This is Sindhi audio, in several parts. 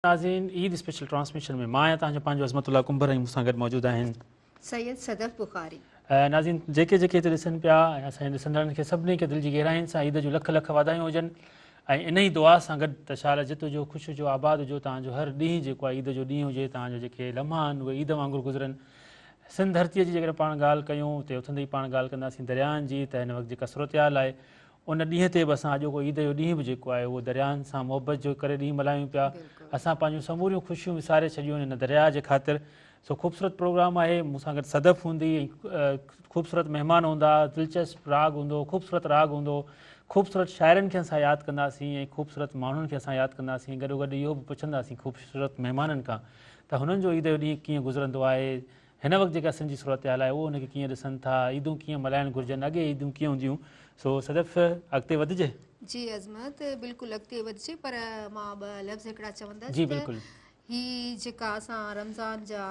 ناظرين عيد اسپيشل ٽرانسميشن ۾ مان آهيان توهان جو پنهنجو عظمت الله ڪنڀر ۽ مون سان گڏ موجود آهن سيد صدف بخاري. ناظرين جيڪي جيڪي هتي ڏسن پيا ۽ اسان جي ڏسندڙن کي سڀني کي دل جي گهراين سان عيد جون لک لک واڌايون هجن ۽ انهي دعا سان گڏ ته شال جت هجو خوش هجو آباد هجو توهان جو هر ڏينهن جيڪو آهي عيد جو ڏينهن هجي توهان جو جيڪي لمحا آهن اهي عيد وانگر گذرن سنڌ ڌرتيء جي جيڪڏهن پاڻ ڳالهه ڪيون اتي اٿندي ئي پاڻ ڳالهه ڪنداسين درياهن جي ته هن وقت جيڪا صورتحال آهي ان ڏينهن تي به اسان اڄوڪو عيد جو ڏينهن به جيڪو آهي اهو درياهن سان محبت جو ڪري ڏينهن ملهايون پيا. اسان پنهنجون سموريون خوشيون وساري ڇڏيون آهن هن درياهه جي خاطر. سو خوبصورت پروگرام آهي مون سان گڏ صدف هوندي ۽ خوبصورت مهمان هوندا، دلچسپ راڳ هوندو، خوبصورت راڳ هوندو، خوبصورت شاعرن کي اسان ياد ڪنداسين ۽ خوبصورت ماڻهن کي اسان ياد ڪنداسين گڏوگڏ اهو به پڇنداسين خوبصورت مهمانن کان ته هنن جو عيد جو ڏينهن ڪيئن گذرندو آهي هن وقت جيڪا سنڌ جي صورتحال آهي اهو ان کي ڪيئن ڏسن ٿا، عيدون ڪيئن ملهائڻ گهرجن، اڳي عيدون ڪيئن هونديون سو صدف اڳتي وڌجي. جي عظمت بلڪل اڳتي وڌجي پر مان ٻه لفظ هڪڙا چوندس جي ته بلڪل. هي جيڪا اسان رمضان جا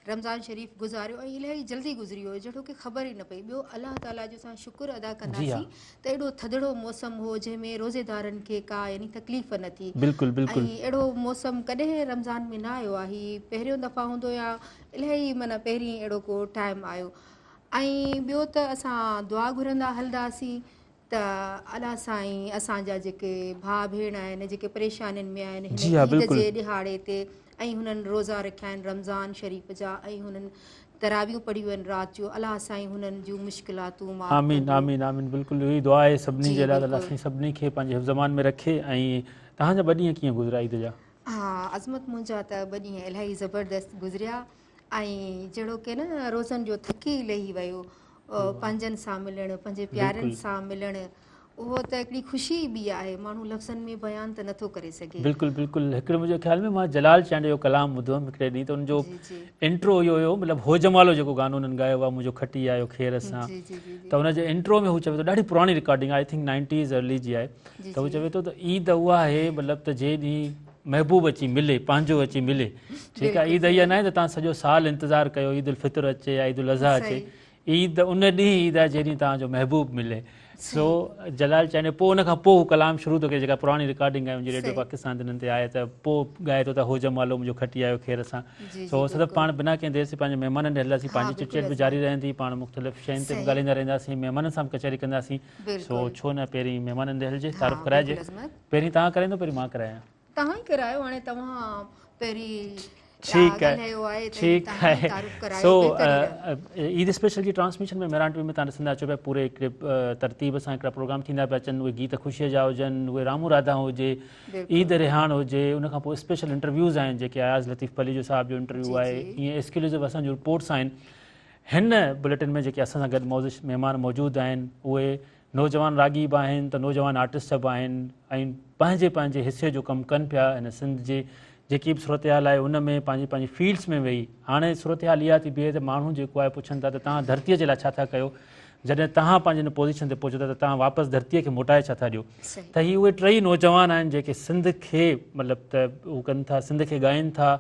رمضان شريف گذاريو ۽ الاهي جلدي گذري ويو جهڙو ڪي خبر ئي نه پئي ٻيو الله تعالي جو اسان شڪر ادا جي ها. ڪنداسين ته ايڏو ٿڌڙو موسم هو جنهن ۾ روزيدارن کي ڪا يعني تڪليف نه ٿي بلڪل بلڪل. ۽ اهڙو موسم ڪڏهن رمضان ۾ نه آيو آهي هي پهريون دفعا هوندو يا الاهي معنيٰ پهرين اهڙو ڪو ٽائيم آيو ۽ ٻيو ته اسان دعا گهرندا هلنداسين ته الله سائين اسان جا جيڪي ڀاء ڀيڻ آهن جيڪي پريشانين ۾ آهن هن جي ها عيد بلڪل. جي ڏهاڙي تي ۽ هنن روزا رکيا آهن رمضان شريف جا ۽ هنن تراويون پڙهيون آهن رات جو الله سائين هنن جون مشڪلاتون معاف آمين ڪندو. آمين آمين بلڪل اهي دعا آهي سڀني جي جي لاء ته الله بلڪل. سائين سڀني کي پنهنجي حفظ امان ۾ رکي ۽ توهان جا ٻه ڏينهن ڪيئن گذريا عيد جا؟ ها عظمت منهنجا ته ٻه ڏينهن الاهي زبردست گذريا ۽ جهڙو ڪي نه روزن جو ٿڪ ئي لهي ويو پنهنجن سان ملڻ پنهنجي پيارن سان ملڻ اهو ته هڪڙي خوشي ئي ٻي آهي ماڻهو لفظن ۾ بيان ته نٿو ڪري سگهي. بلڪل بلڪل هڪڙي منهنجي خيال ۾ مان جلال چانڊيو جو ڪلام ٻڌو هيم هڪڙي ڏينهن ته ان جو انٽرو اهو هيو مطلب هو جمالو جيڪو گانو انهن ڳايو آهي منهنجو کٽي آيو خير سان ته ان جي انٽرو ۾ هو چوي ٿو ڏاڍي پراڻي recording I think nineties early جي آهي ته هو چوي ٿو ته عيد اها آهي مطلب ته جنهن ڏينهن محبوب اچي ملي پنهنجو اچي ملي ٺيڪ آهي عيد اها ناهي ته توهان سڄو سال انتظار ڪيو عيد الفطر اچي يا عيد الاضحيٰ اچي عيد ان ڏينهن عيد آهي جنهن ڏينهن توهان جو محبوب ملي سو جلال چانڊيو پوء ان کان پوء هو ڪلام شروع ٿو ڪري جيڪا پراڻي رڪارڊنگ آهي ان جي ريڊيو پاڪستان تي انهن تي آهي ته پوء ڳائي ٿو ته هو جمالو منهنجو کٽي آيو خير سان سو صدف پاڻ بنا ڪنهن دير سي پنهنجي مهمانن ڏي هلنداسين پنهنجي چٽ چيٽ به جاري رهندي پاڻ مختلف شين تي به ڳالهائيندا رهنداسين مهمانن سان به ڪچهري ڪنداسين سو ڇو نه پهرين مهمانن ڏي هلجي تعارف ڪرائجي پهرين توهان ڪرائيندو پهرين مان ڪرايان. توهان ئي ڪرايو هاڻي توهان پهرين ٺيڪ آهي ڳالهايو آهي ته ٺيڪ توهان ئي آهي تعارف ڪرايو سو بهتر ئي رهندو. عيد اسپيشل جي ٽرانسميشن ۾ مهراڻ ٽي وي ۾ توهان ڏسندا اچو پيا پوري هڪڙي ترتيب سان هڪڙا پروگرام ٿيندا پيا اچن اهي گيت خوشيء جا هجن اهي رامون راڌا هجي عيد رهاڻ هجي ان کان پوء اسپيشل انٽرويوز آهن جيڪي اياز لطيف پليجو صاحب جو انٽرويو آهي ائين ايڪسڪلوسو اسان جون رپورٽس آهن هن بليٽن ۾ جيڪي اسان سان گڏ معزز مهمان موجود آهن اهي نوجوان راڳي به آهن ته نوجوان آرٽسٽ به آهن ۽ پنهنجي پنهنجي حصي جو ڪم ڪن پيا هن سنڌ جي جيڪي به صورتحال آهي ان ۾ پنهنجي پنهنجي فيلڊس ۾ ويهي هاڻي صورتحال اها ٿي بيهي ته ماڻهو جيڪو آهي پڇن ٿا ته توهان ڌرتيء جي لاء ڇا ٿا ڪيو جڏهن توهان پنهنجي ان پوزيشن تي پهچو ٿا ته توهان واپس ڌرتيء کي موٽائي ڇا ٿا ڏيو ته هي اهي ٽئي نوجوان آهن جيڪي سنڌ کي مطلب ته هو ڪن ٿا سنڌ کي ڳائين ٿا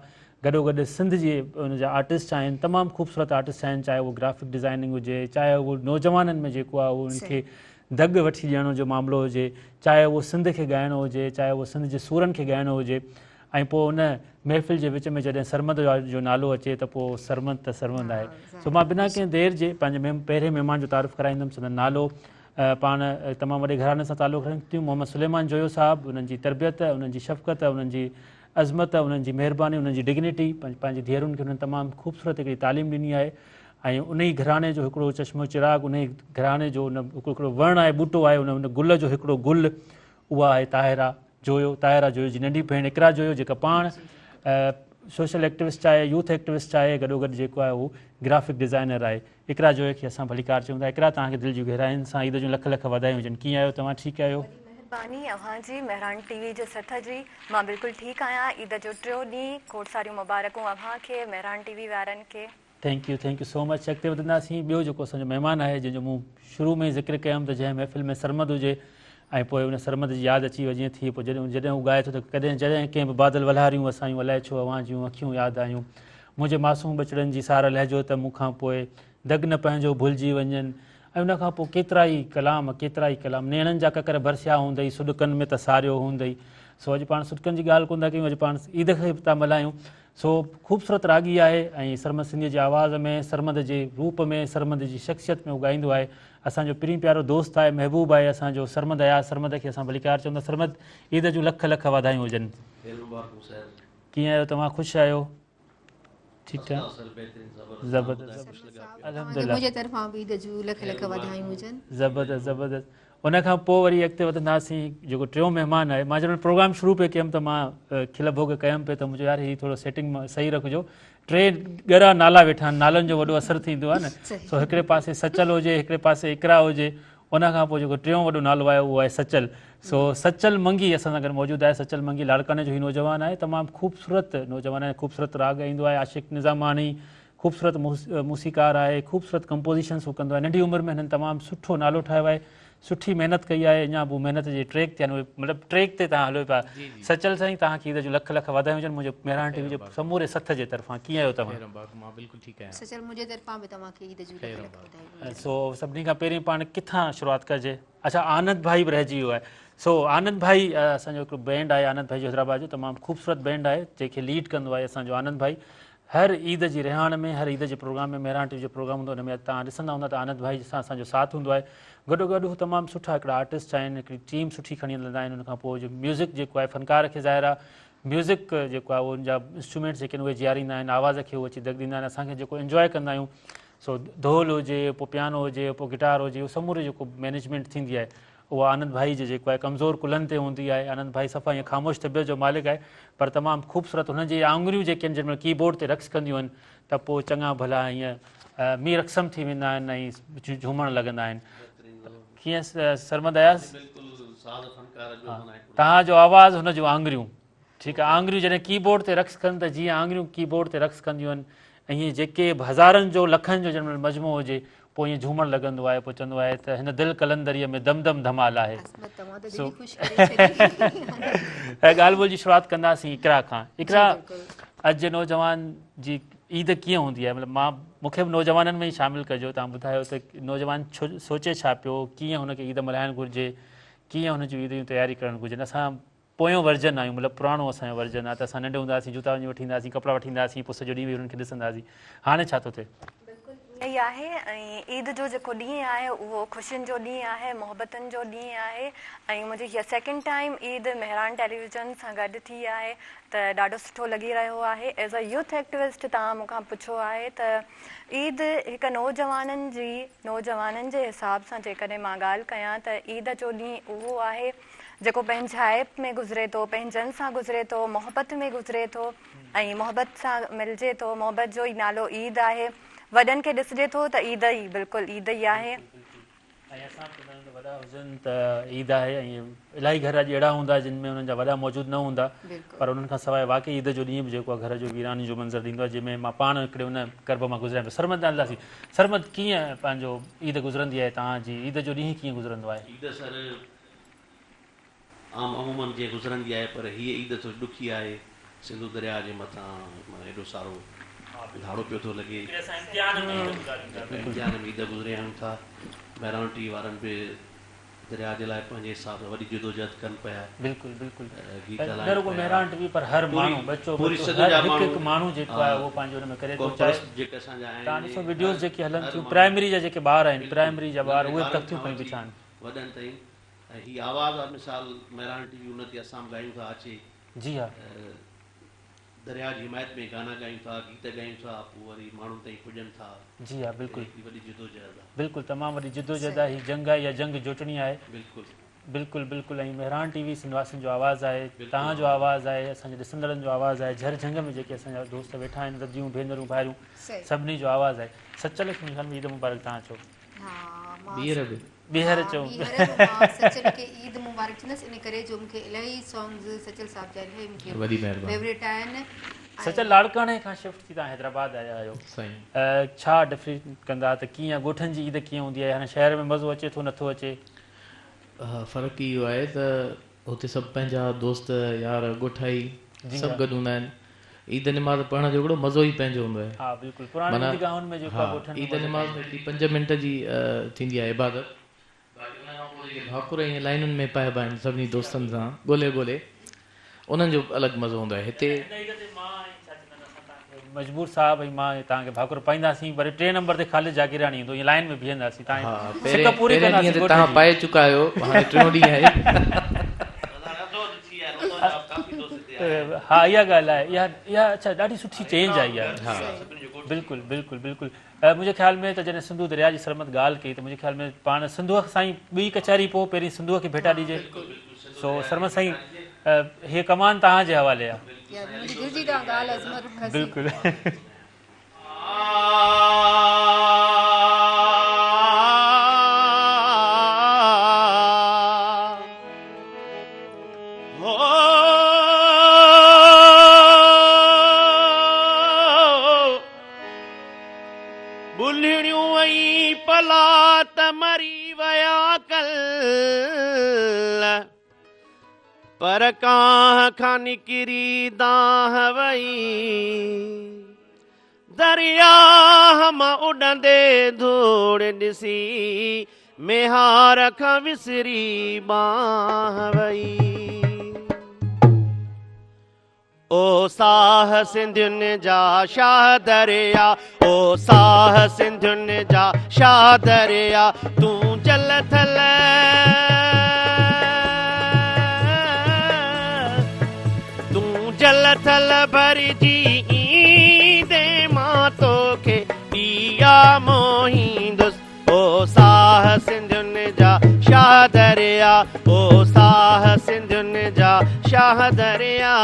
گڏوگڏ سنڌ جي ان جا آرٽسٽ آهن تمام خوبصورت آرٽسٽ آهن چاهي اهو گرافڪ ڊزائننگ هجي چاهي اهو نوجوانن ۾ جيڪو آهي اهو انهن کي دڳ وٺي ڏيڻ جو معاملو هجي چاهي اهو سنڌ کي ڳائڻو هجي چاهي اهو سنڌ جي سورن کي ڳائڻو هجي ۽ پوء ان محفل جي وچ ۾ جڏهن سرمد جو نالو اچي ته پوء سرمد ته سرمد آهي سو مان بنا ڪنهن دير جي پنهنجي پهرين مهمان جو تعارف ڪرائيندم سندن نالو پاڻ تمام وڏي گهراڻي سان تعلق رکن ٿيون محمد سليمان جويو صاحب انهن جي تربيت انهن جي شفقت انهن جي عظمت، انهن جي مهرباني، انهن جي ڊگنيٽي، پنهنجي ڌيئرن کي انهن تمام خوبصورت هڪڙي تعليم ڏني آهي ۽ انهي گهراڻي جو هڪڙو چشم و چراغ، انهي گهراڻي جو ان هڪڙو وڻ آهي، ٻوٽو آهي، ان گل جو هڪڙو گل اها آهي طاهره جويو، طاهره جويو جي ننڍي ڀيڻ اقرا جويو جيڪا پاڻ سوشل ايڪٽوسٽ آهي، يوٿ ايڪٽوسٽ آهي، گڏوگڏ جيڪو آهي هو گرافڪ ڊزائنر آهي. اقرا جويو کي اسان ڀليڪار چئون ٿا. اقرا توهان کي دل جون گهراين سان عيد جون لک لک واڌايون هجن. ڪيئن آهيو توهان ٺيڪ آهيو؟ وڏي مهرباني اوهان جي مهراڻ ٽي وي جي سٿ جي مان بلڪل ٺيڪ آهيان عيد جو ٽيو ڏينهن کوڙ ساريون مبارڪون اوهان کي مهراڻ ٽي وي وارن کي. Thank you thank you so much اڳتي وڌنداسين ٻيو جيڪو اسان جو مهمان آهي جنهن جو مون شروع ۾ ئي ذڪر ڪيم ته جنهن محفل ۾ سرمد هجي ۽ پوء ان سرمد جي ياد اچي وڃي ٿي پوء جڏهن جڏهن هو ڳائي ٿو ته ڪڏهن جڏهن ڪنهن به بادل ولهاريون وسايون الائي ڇو اوهان جون اکيون ياد آيون منهنجي معصوم ٻچڙن جي سار لهجو ته مون کان پوء دڳ نه پنهنجو ڀلجي وڃن ۽ ان کان پوء ڪيترائي ڪلام ڪيترائي ڪلام نيڻن جا ڪڪر برسيا هوندئي سڏڪن ۾ ته ساريو هوندئي سو اڄ پاڻ سڏڪن جي ڳالهه ڪونه ٿا ڪيون، اڄ پاڻ عيد کي به ٿا ملهايون. سو خوبصورت راڳي آهي ۽ سرمد سنڌيء جي آواز ۾، سرمد جي روپ ۾، سرمد جي شخصيت ۾ هو ڳائيندو آهي. اسان جو پرين پيارو دوست آهي، محبوب آهي اسان جو سرمد اياز سرمد کي اسان ڀليڪار چون ٿا. سرمد عيد جون لک لک واڌايون هجن. خير مبارڪون سر. ڪيئن آهيو توهان خوش آهيو؟ ٺيڪ ٺاڪ زبردست الحمدلله منهنجي طرفان به عيد جون لک لک واڌايون هجن. زبردست زبردست ان کان پوء وري اڳتي وڌنداسين جيڪو ٽيون مهمان آهي مان جڏهن پروگرام شروع پئي ڪيم ته مان کل ڀوڳ ڪيم پئي ته مون چيو يار هي ٿورو سيٽنگ صحيح رکجو ٽي ڳرا نالا ويٺا آهن نالن جو وڏو اثر ٿيندو آهي نه سو هڪڙي پاسي سچل هجي هڪڙي پاسي اقرا هجي ان کان پوء جيڪو ٽيون وڏو نالو آهي اهو آهي سچل سو سچل منگي اسان سان گڏ موجود آهي سچل منگي لاڙڪاڻي جو هي نوجوان آهي تمام خوبصورت نوجوان آهي خوبصورت راڳ ڳائيندو آهي عاشق نظاماڻي خوبصورت موسيقار آهي خوبصورت ڪمپوزيشنس هو ڪندو آهي ننڍي عمر ۾ هنن تمام سٺو نالو ٺاهيو آهي سٺي محنت ڪئي آهي اڃا به محنت جي ٽريڪ تي آهن مطلب ٽريڪ تي توهان هلو پيا سچل سائين توهان کي عيد جون لک لک واڌايون هجن منهنجي مهراڻ ٽي وي جي سموري سٿ جي طرفان ڪيئن آهيو توهان مان بلڪل ٺيڪ آهيان سچل منهنجي طرفان به توهان کي عيد جون لک لک واڌايون هجن سو سڀني کان پهرين پاڻ ڪٿان شروعات ڪجي اڇا آنند ڀائي به رهجي ويو آهي سو آنند ڀائي اسان جو هڪڙو بينڊ آهي آنند ڀائي جو حيدرآباد جو تمام خوبصورت بينڊ آهي جنهن کي ليڊ ڪندو آهي اسان جو آنند ڀائي هر عيد جي رهاڻ ۾ هر عيد جي پروگرام ۾ مهراڻ ٽي وي جو پروگرام هوندو ان ۾ توهان ڏسندا هوندا ته آنند ڀائي سان اسان جو ساٿ هوندو آهي گڏو گڏ هو تمام سٺا هڪڙا آرٽسٽ آهن هڪڙي ٽيم سٺي کڻي هلندا آهن ان کان پوء جو ميوزڪ جيڪو آهي فنڪار کي ظاهر آهي ميوزڪ جيڪو آهي ان جا انسٽرومينٽس جيڪي آهن اهي جياريندا آهن آواز کي هو اچي دڳ ڏيندا آهن اسان کي جيڪو انجواء ڪندا آهيون سو ڍول هجي پوء پيانو هجي پوء گٽار هجي اهو سمورو جيڪو مينيجمينٽ ٿيندي آهي اها آنند ڀائي جي جيڪو آهي ڪمزور ڪلهن تي هوندي آهي. آنند ڀائي صفا ائين خاموش طبيعت جو مالڪ آهي پر تمام خوبصورت هن جي آڱريون جيڪي آهن جنهن مهل ڪي بورڊ تي رقص ڪنديون آهن ته پوء چڱا ڀلا ائين مي رقصم ٿي ويندا آهن ۽ جهومڻ لڳندا آهن. ڪيئن سرمد اياز؟ توهان جو آواز هن جون آڱريون. ٺيڪ آهي آڱريون جڏهن ڪي بورڊ تي رقص ڪن ته جيئن آڱريون ڪي بورڊ تي رقص ڪنديون آهن ائين جيڪي به هزارن جو لکن جو جنهن مهل مجموعو هجي پوء ائين جهومڻ لڳندو آهي پوء چوندو آهي ته هن دل قلندريء ۾ دم دم ڌمال آهي سو ڳالهه ٻولهه جي شروعات ڪنداسين اقرا کان اقرا اڄ جي نوجوان جي عيد ڪيئن هوندي آهي مطلب مان مون کي به نوجوانن ۾ ئي شامل ڪجو توهان ٻڌايو ته نوجوان ڇو سوچي ڇا پيو ڪيئن هن کي عيد ملهائڻ گهرجي ڪيئن هن جون عيد جون تياري ڪرڻ گهرجن اسان پويون ورجن آهيون مطلب پراڻو اسان جو ورجن آهي ته اسان ننڍي هوندا هئاسين جوتا وڃي وٺي ايندا هئاسين ڪپڙا وٺي ايندا هئاسين پوء سڄو ڏينهن ويهي انهن کي ڏسندا هئاسين هاڻي ڇا ٿو ٿئي؟ بلڪل ائين ئي آهي ۽ عيد جو جيڪو ڏينهن آهي اهو خوشين جو ڏينهن آهي محبتن جو ڏينهن آهي ۽ منهنجي هيء second time Eid Mehran television سان گڏ ٿي آهي ته ڏاڍو سٺو لڳي رهيو آهي ايز ا يوٿ ايڪٽوسٽ توهان مون کان پڇيو آهي ته عيد هڪ نوجوانن جي نوجوانن جي حساب سان جيڪڏهن مان ڳالهه ڪيان ته عيد جو ڏينهن اهو آهي جيڪو پنهنجائپ ۾ گذري ٿو، پنهنجن سان گذري ٿو، محبت ۾ گذري ٿو ۽ محبت سان ملجي ٿو، محبت جو ئي نالو عيد آهي، وڏن کي ڏسجي ٿو ته عيد ئي بلڪل عيد ئي آهي. ۽ اسان به چوندا آهيون ته وڏا هجن ته عيد آهي ۽ الاهي گهر اڄ اهڙا هوندا جن ۾ انهن جا وڏا موجود نه هوندا پر انهن کان سواء واقعي عيد جو ڏينهن به جيڪو آهي گهر جو ويراني جو منظر ڏيندو آهي جنهن ۾ مان پاڻ هڪڙي ان ڪرب مان گذريان پيو. سرمد ڏانهن هلنداسين. سرمد ڪيئن پنهنجو عيد گذرندي آهي توهان جي عيد جو ڏينهن ڪيئن گذرندو آهي؟ عيد سر عام عموماً جيئن گذرندي آهي پر هيء عيد ٿوري ڏکي آهي، سنڌو درياء جي مٿان معنيٰ ايڏو سارو ڌاڙو پيو ٿو لڳي. امتحان ۾ عيد گذري آهيون ٿا. مهراڻ ٽي وي وارن به درياء جي لاء پنهنجي حساب سان وڏي جدوجهد ڪن پيا. بلڪل بلڪل گيت نه هلائن رڳو پيا. مهراڻ ٽي وي پر هر پوري ماڻهو ٻچو پوري ٻچو سنڌ هر جا هڪ ماڻهو هڪ ماڻهو جيڪو آهي اهو پنهنجو ان ۾ ڪري ٿو قوم چاهي پرست جيڪي اسان جا آهن توهان ڏسو هر وڊيوز جيڪي هلن هر ٿيون ماڻهو پرائمري جا جيڪي ٻار آهن بلڪل پرائمري جا ٻار ننڍڙي اهي به ٻارن تختيون کان کڻي وٺي بيٺا آهن. وڏن تائين ۽ هي آواز آ مثال مهراڻ ٽي وي ان تي اسان به ڳايون ٿا اچي جي ها. درياء جي حمايت ۾ گانا ڳايون ٿا گيت ڳايون ٿا پوء وري ماڻهن تائين پڄن ٿا جي ها بلڪل هڪڙي وڏي جدوجهد آ. بلڪل تمام وڏي جدوجهد آهي هي جنگ آهي يا جنگ جوٽڻي آهي. بلڪل. بلڪل بلڪل ۽ مهراڻ ٽي وي سنڌ واسين جو آواز آهي بلڪل توهان جو آواز آواز آهي اسان جي ڏسندڙن جو آواز آهي جهر جهنگ ۾ جيڪي اسان جا دوست ويٺا آهن اديون ڀينرون ڀائرون سڀني جو آواز آهي سچل کي منهنجي خيال ۾ عيد مبارڪ توهان چئو. ها مان ٻيهر به. ٻيهر چئو. ٻيهر به مان سچل کي عيد مبارڪ چوندس ان ڪري جو مونکي الاهي سانگز سچل صاحب جا الاهي مونکي وڏي مهرباني. فيوريٽ آهن سچل لاڙڪاڻي کان شفٽ ٿي توهان حيدرآباد آيا آهيو سائين. ڇا ڊفرنٽ ڪندا ته ڪيئن ڳوٺن جي عيد ڪيئن هوندي آهي هاڻي شهر ۾ مزو اچي ٿو نٿو اچي. فرق اهو آهي ته هتي سڀ پنهنجا دوست يار ڳوٺائي سڀ گڏ هوندا آهن عيد نماز پڙهڻ جو هڪڙو مزو ئي پنهنجو هوندو آهي. ها بلڪل پراڻين عيدگاهن ۾ جيڪو آهي ڳوٺن ۾ عيد نماز ۾ هڪڙي 5 منٽ جي ٿيندي آهي عبادت باقي ان کان پوء جيڪي ڀاڪر ائين لائنن ۾ پائبا آهن سڀني دوستن سان ڳولي ڳولي انهن جو الڳ مزو هوندو آهي هتي. هن عيد تي مان ۽ ڇا چوندا آهن اسان توهان کي مجبور صاحب ۽ مان توهان کي ڀاڪر پائينداسين وري ٽئين نمبر تي خالد جاگيراڻي ايندو ائين لائين ۾ بيهنداسين توهان ها جي سڪ پهرين پوري پهرين ڏينهن ڪنداسين تي ڳوٺ توهان جي. پائي چڪا آهيو هاڻي ٽيون ڏينهن آهي. ها اها ڳالهه آهي اها اها اڇا ڏاڍي سٺي چينج آئي آهي بلڪل بلڪل بلڪل منهنجي خيال ۾ ته جڏهن سنڌو درياء جي سرمد ڳالهه ڪئي ته منهنجي خيال ۾ پاڻ سنڌوء سان ئي ٻي ڪچهري پوء پهرين سنڌوء کي ڀيٽا ڏجي سو سرمد سائين هيء ڪمان توهان جي حوالي آهي. منهنجي دل جي توهان ڳالهه عظمت کسي. بلڪل. ٻلهڻيون ۽ پلا ته مري ويا ڪل پر ڪانهه کان نڪري دانهن وئي درياهه مان اڏندي ڌوڙ ڏسي ميهار کان وسري ٻانهن وئي. او ساهه سنڌين جا شاهه دريا او ساهه سنڌين جا شاهه دريا تون جل ٿل تون جل ٿل ڀرجي ايندين مان توکي ڏيئا موهيندس او ساهه سنڌين جا شاهه دريا او ساهه سنڌين جا شاهه دريا.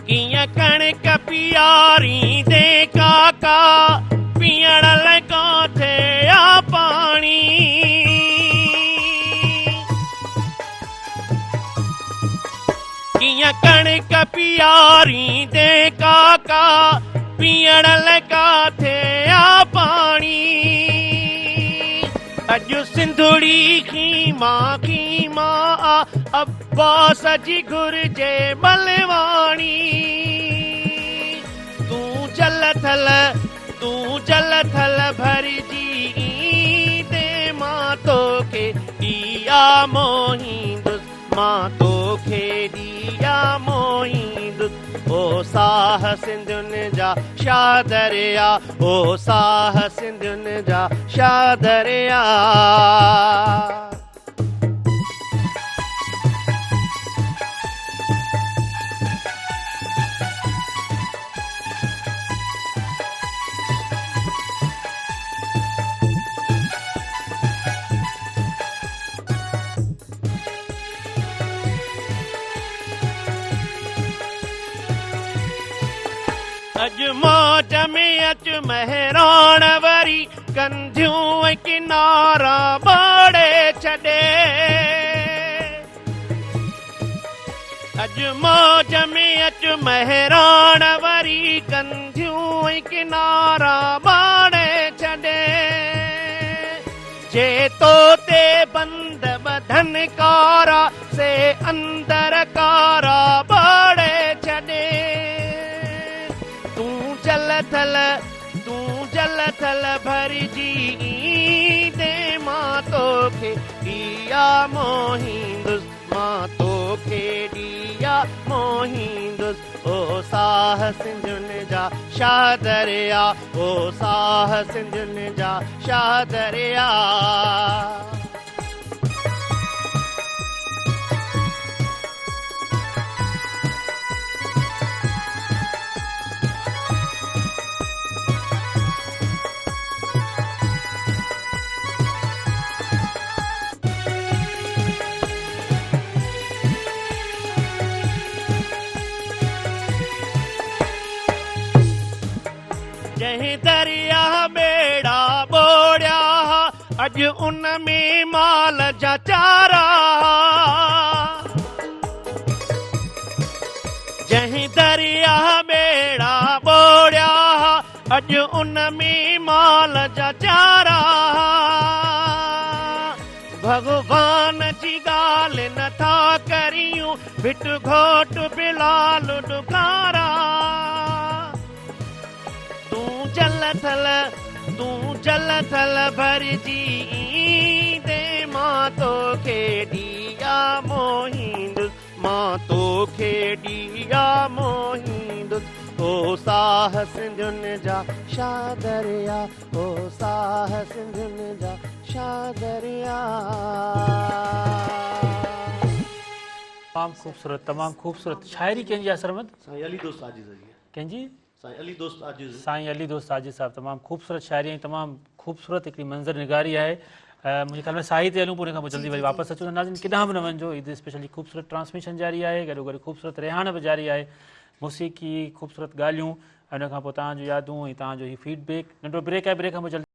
ڪيئن ڪڻڪ پياريندي ڪاڪا پيئڻ لاء ڪاٿي آ پاڻي. ڪيئن ڪڻڪ پياريندي ڪاڪا پيئڻ لاء ڪاٿي آ پاڻي. اڄ سنڌڙي خيما خيما آ عباس جي گهرجي ملواڻي. تون جل ٿل تون جل ٿل ڀرجي ايندين مان توکي ڏيئا موهيندس مان توکي ڏيئا موهيندس او ساهه سنڌين جا شاهه دريا او ساهه سنڌين جا شاهه دريا. اڄ موج ۾ اچ مهراڻ وري ڪنڌيون ۽ ڪنارا ٻوڙي ڇڏي. اڄ موج ۾ اچ مهراڻ وري ڪنڌيون ۽ ڪنارا ٻوڙي ڇڏي. جي تو تي بند ٻڌن ڪارا سي اندر ڪارا ٻوڙي ڇڏي. تون جل ٿل تون جل ٿل ڀرجي ايندين مان توکي ڏيئا موهيندس مان توکي ڏيئا موهيندس او ساهه سنڌين جا شاهه دريا او ساهه سنڌين جا شاهه دريا. جنهن درياهه ٻيڙا ٻوڙيا ها اڄ ان ۾ مال جا چارا ها. جنهن درياهه ٻيڙا ٻوڙيا ها اڄ. اڄ ان ۾ مال جا چارا. ڀڳوان جي ڳالهه نه ٿا ڪريون، ڀٽ گهوٽ بلال ڏکارا. تون جل ٿل، تون جل ٿل ڀرجي ايندين، مان توکي ڏيئا موهيندس، مان توکي ڏيئا موهيندس. او ساهه سنڌين جا شاهه دريا، او ساهه سنڌين جا شاهه دريا. تمام خوبصورت تمام خوبصورت شاعري ڪنهن جي آهي سرمد؟ سائين علي دوست عاجز جي. ڪنهن جي؟ سائين علي دوست عاجز. سائين علي دوست عاجز صاحب تمام خوبصورت شاعري ۽ تمام خوبصورت هڪڙي منظر نگاري آهي منهنجي خيال ۾ ساهي تي هلون پوء ان کان پوء جلدي وري واپس اچون ته ناظرين ڪيڏانهن به نه وڃجو عيد اسپيشل جي خوبصورت ٽرانسميشن جاري آهي گڏو گڏ خوبصورت رهاڻ به جاري آهي موسيقي خوبصورت ڳالهيون ۽ ان کان پوء توهان جون يادون ۽ توهان جو هي فيڊ بيڪ ننڍو بريڪ آهي بريڪ کان پوء جلدي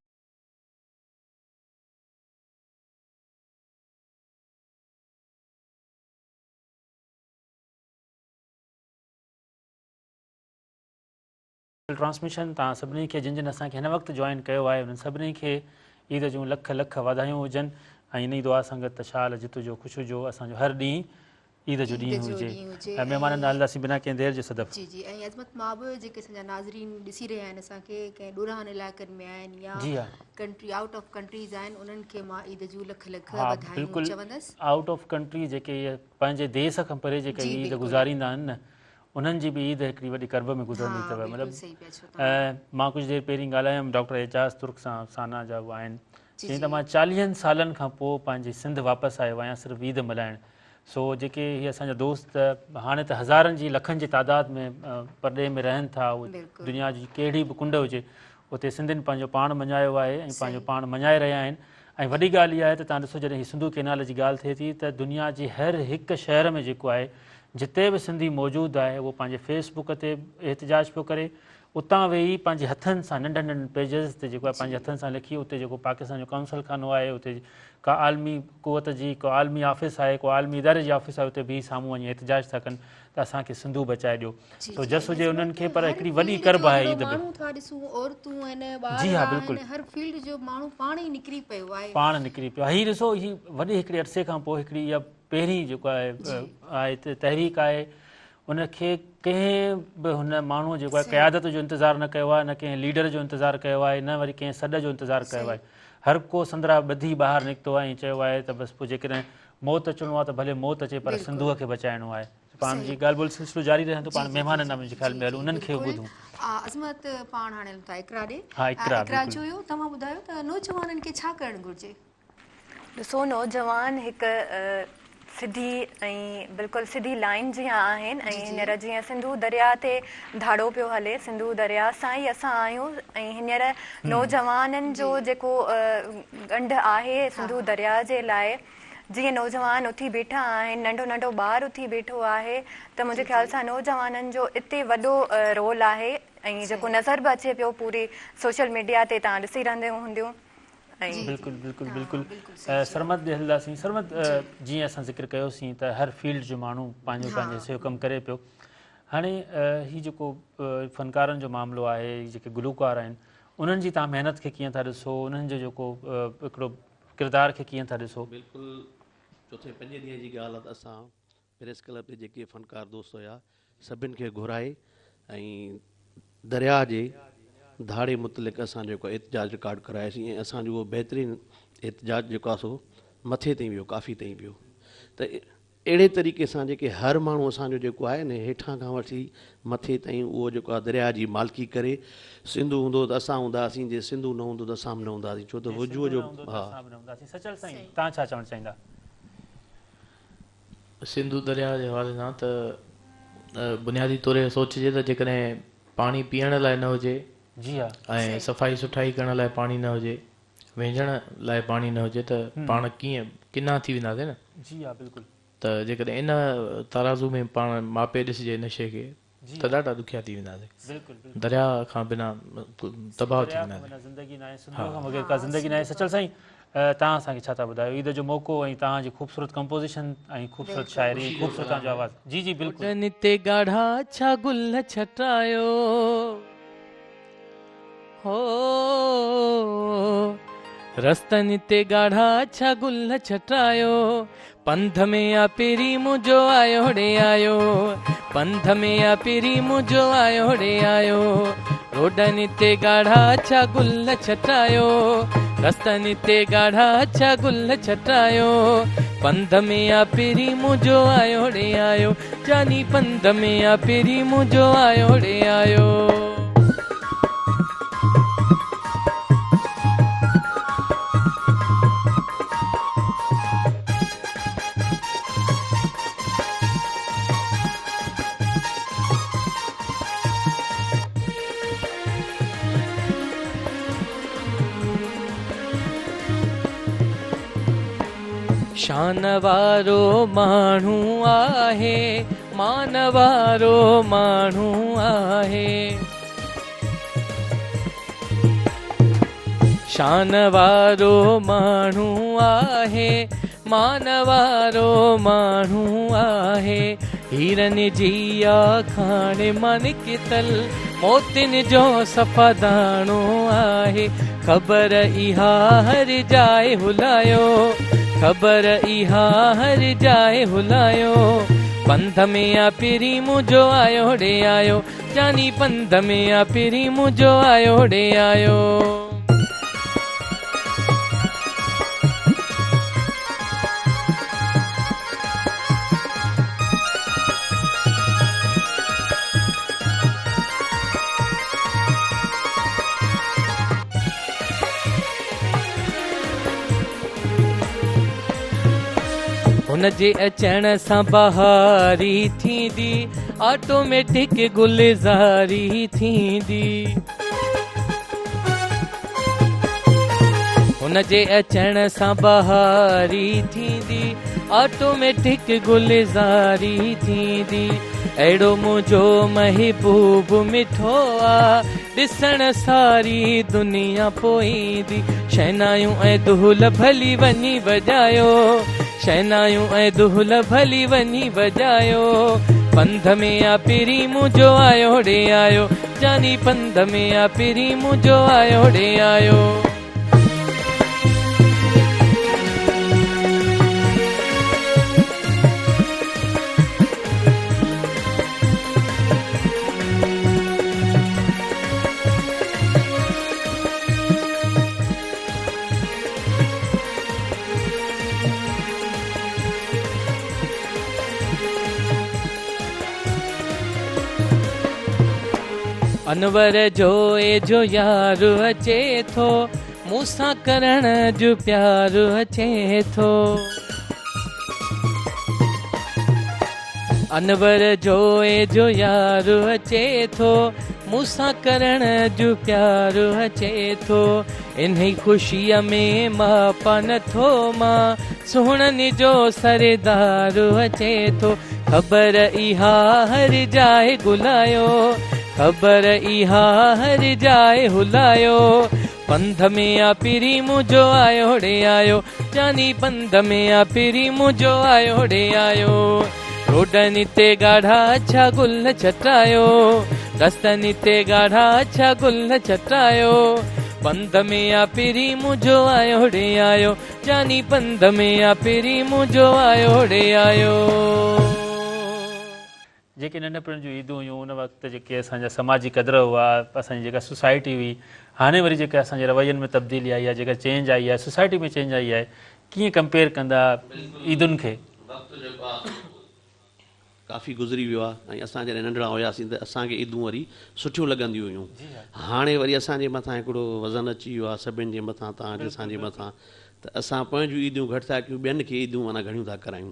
ٽرانسميشن توهان سڀني کي جن جن اسان کي هن وقت جوائن ڪيو آهي انهن سڀني کي عيد جون لک لک واڌايون هجن ۽ انهي دعا سان گڏ ته شال جت هجو خوش هجو اسان جو هر ڏينهن عيد جو ڏينهن هجي ۽ مهمانن ڏانهن هلنداسين بنا ڪنهن دير جي صدف. جي جي ۽ عظمت مان به جيڪي اسان جا ناظرين ڏسي رهيا آهن اسان کي ڪنهن ڏورانهن علائقن ۾ آهن يا ڪنٽري آئوٽ آف ڪنٽريز آهن انهن کي مان عيد جون لک لک واڌايون چوندس. آئوٽ آف ڪنٽري جيڪي پنهنجي ديس کان پري جيڪي عيد گذاريندا آهن نه انهن جي به عيد هڪڙي وڏي ڪرب ۾ گذرندي اٿو مطلب مان ڪجهه دير پهرين ڳالهايم ڊاڪٽر اعجاز ترڪ سان سانا جا هو آهن چيائين ته مان چاليهن سالن کان پوء پنهنجي سنڌ واپس آيو آهيان صرف عيد ملهائڻ سو جيڪي هي اسان جا دوست هاڻي ته هزارن جي لکن جي تعداد ۾ پرڏيهه ۾ رهن ٿا اهي دنيا جي ڪهڙي به ڪنڊ هجي اتي سنڌين پنهنجو پاڻ مڃايو آهي ۽ پنهنجو پاڻ مڃائي رهيا آهن ۽ وڏي ڳالهه اها آهي ته توهان ڏسو جڏهن هي سنڌو ڪينال جي ڳالهه ٿئي ٿي ته دنيا جي هر هڪ شهر ۾ جيڪو آهي جتي به سنڌي موجود آهي اهو پنهنجي فيس بڪ تي احتجاج پيو ڪري اتان ويهي پنهنجي هٿن سان ننڍن ننڍن پيجز تي جيڪو آهي پنهنجي هٿن سان لکي اتي جيڪو پاڪستان جو قونصل خانو آهي اتي ڪا عالمي قوت جي ڪو عالمي آفيس آهي ڪو عالمي اداري جي آفيس آهي اتي بيهي سامهون وڃي احتجاج ٿا ڪن ته اسان کي سنڌو بچائي ڏيو سو جس هجي انهن کي پر هڪڙي وڏي ڪرب آهي عيد به ماڻهو ٿا ڏسون عورتون آهن ٻار جي ها بلڪل هر فيلڊ جو ماڻهو پاڻ ئي نڪري پيو آهي پاڻ نڪري پيو هي ڏسو هي وڏي هڪڙي عرصي کان پوء هڪڙي اها پهرين جيڪو آهي آهي تحريڪ آهي ان کي ڪنهن به هن ماڻهو جيڪو آهي قيادت جو انتظار نه ڪيو آهي نه ڪنهن ليڊر جو انتظار ڪيو آهي نه وري ڪنهن سڏ جو انتظار ڪيو آهي هر ڪو سندرا ٻڌي ٻاهر نڪتو آهي ۽ چيو آهي ته بس پوء جيڪڏهن موت اچڻو آهي ته ڀلي موت اچي پر سنڌوء کي بچائڻو آهي. پاڻ جي ڳالهه ٻولهه سلسلو جاري رهندو پاڻ مهمانن ڏانهن منهنجي خيال ۾ هلون انهن کي به ٻڌون. عظمت پاڻ هاڻي هلون ٿا اقرا ڏي. ها اقرا اقرا چويو توهان ٻڌايو ته نوجوانن کي ڇا ڪرڻ گهرجي؟ ڏسو نوجوان هڪ سڌي ۽ بلڪل سڌي لائين جيان آهن ۽ هينئر جيئن سنڌو درياء تي ڌاڙو پيو هلي سنڌو درياء سان ئي اسان آهيون ۽ هينئر نوجوانن جو جيڪو ڳنڍ آهي سنڌو درياء جي لاء جيئن نوجوان اٿي بيٺا آهن ننڍو ننڍو ٻار اٿي بيٺو آهي ته منهنجي خيال سان نوجوانن جو اتي وڏو رول آهي ۽ جيڪو نظر به اچي پيو پوري سوشل ميڊيا تي توهان ڏسي رهنديون هونديون ۽ بلڪل بلڪل بلڪل سرمد ڏي هلنداسين سرمد جيئن اسان ذڪر ڪيوسين ته هر فيلڊ جو ماڻهو پنهنجو پنهنجي حصي جو ڪم ڪري پيو هاڻي هي جيڪو فنڪارن جو معاملو آهي جيڪي گلوڪار آهن انهن جي توهان محنت کي ڪيئن ٿا ڏسو انهن جو جيڪو هڪڙو ڪردار کي ڪيئن ٿا ڏسو؟ بلڪل چوٿين پنجين ڏينهن جي ڳالهه آ ته اسان پريس ڪلب تي جيڪي فنڪار دوست هيا سڀن کي گهرائي ۽ درياء جي ڌاڙي متعلق اسان جيڪو احتجاج رڪارڊ ڪرايوسين ۽ اسان جو اهو بهترين احتجاج جيڪو آ سو مٿي تائين ويو ڪافي تائين ويو ته اهڙي طريقي سان جيڪي هر ماڻهو اسان جو جيڪو آهي نه هيٺان کان وٺي مٿي تائين اهو جيڪو آهي درياهه جي مالڪي ڪري سنڌو هوندو ته اسان هونداسين جي سنڌو نه هوندو ته اسان به نه هونداسين ڇو ته جي وجوء سنڌو جو نه هوندو ته ها. اسان به نه هونداسين سچل سائين توهان ڇا چوڻ چاهيندا؟ سنڌو درياهه جي حوالي سان ته بنيادي طور اهو سوچجي ته جيڪڏهن پاڻي پيئڻ لاء نه هجي جي ها. ۽ صفائي سٺائي ڪرڻ لاء پاڻي نه هجي وهنجڻ لاء پاڻي نه هجي ته پاڻ ڪيئن ڪنا ٿي وينداسين نه. جي ها بلڪل. ته جيڪڏهن ان ترازو ۾ پاڻ ماپي ڏسجي ان شيء کي ته ڏاڍا ڏکيا ٿي وينداسين. بلڪل بلڪل. درياء کان بنا تباهه ٿي درياء کان وينداسين. بنا زندگي ناهي سنڌوء کان بغير ڪا زندگي ناهي سچل سائين توهان اسان کي ڇا ٿا ٻڌايو عيد جو موقعو ۽ توهان جي خوبصورت ڪمپوزيشن ۽ خوبصورت شاعري ۽ خوبصورت توهان جو آواز جي جي بلڪل. گوڏن تي ڳاڙها ڇا گل ڇٽايو. هو رستن تي ڳاڙها اڇا گل ڇٽايو، پنڌ ۾ آ پرين منهنجو آيو ڙي آيو، پنڌ ۾ آ پرين منهنجو آيو ڙي آيو، روڊن تي ڳاڙها اڇا گل ڇٽايو، رستن تي ڳاڙها اڇا گل ڇٽايو، پنڌ ۾ آ پرين منهنجو آيو ڙي آيو، جاني پنڌ ۾ آ پرين منهنجو آيو ڙي آيو. شان وارو ماڻهو آهي مان وارو ماڻهو آهي. شان وارو ماڻهو آهي مان وارو ماڻهو آهي. هيرن جي آ کاڻ مان نڪتل موتين جو صفا داڻو آهي. خبر اها هر جاء هلايو خبر اها هر جاء هلايو. پنڌ ۾ آ پرين منهنجو آيو ڙي آيو جاني پنڌ ۾ آ پرين منهنجو آيو ڙي آيو. هن جي اچڻ سان بهاري ٿيندي آٽوميٽڪ گلزاري ٿيندي. هن جي اچڻ سان بهاري ٿيندي آٽوميٽڪ گلزاري ٿيندي. اهڙو منهنجو محبوب مٺو آ ڏسڻ ساري دنيا پوء ايندي. شهنايون ۽ دهل ڀلي وڃي وڄايو شهنايون ۽ دهل ڀلي وڃي وڄايو. پنڌ ۾ آ پرين منهنجو آيو ڙي آيو جاني پنڌ ۾ آ پرين منهنجو آيو ڙي آيو. انور جوئي جو يار اچي ٿو مون سان ڪرڻ جو پيار اچي ٿو. انور جوئي جو يار اچي ٿو مون سان ڪرڻ جو پيار اچي ٿو. انهي خوشيء ۾ ماپان نٿو مان سهڻن جو سردار اچي ٿو. خبر اها هر جاء گهلايو خبر اها هر جاء هلايو. پنڌ ۾ آ پرين منهنجو آيو ڙي آيو جاني پنڌ ۾ آ پرين منهنجو آيو ڙي آيو. روڊن تي ڳاڙها اڇا گل ڇٽايو رستن تي ڳاڙها اڇا گل ڇٽايو. پنڌ ۾ آ پرين منهنجو آيو ڙي آيو جاني پنڌ ۾ آ پرين منهنجو آيو ڙي آيو. جيڪي ننڍپڻ جون عيدون هيون ان وقت جيڪي اسان جا سماجي قدر هئا اسان جي جيڪا سوسائٽي هئي هاڻي وري جيڪا اسان جي روين ۾ تبديلي آئي آهي جيڪا چينج آئي آهي سوسائٽي ۾ چينج آئي آهي ڪيئن ڪمپيئر ڪندا عيدن کي؟ وقت جيڪو آهي سو ڪافي گذري ويو آهي ۽ اسان جڏهن ننڍڙا هياسين ته اسان کي عيدون وري سٺيون لڳنديون هيون هاڻي وري اسان جي مٿان هڪڙو وزن اچي ويو آهي سڀن جي مٿان توهان جي اسان جي مٿان ته اسان پنهنجون عيديون گهٽ ٿا ڪيون ٻين کي عيديون معنيٰ گهڻيون ٿا ڪرايون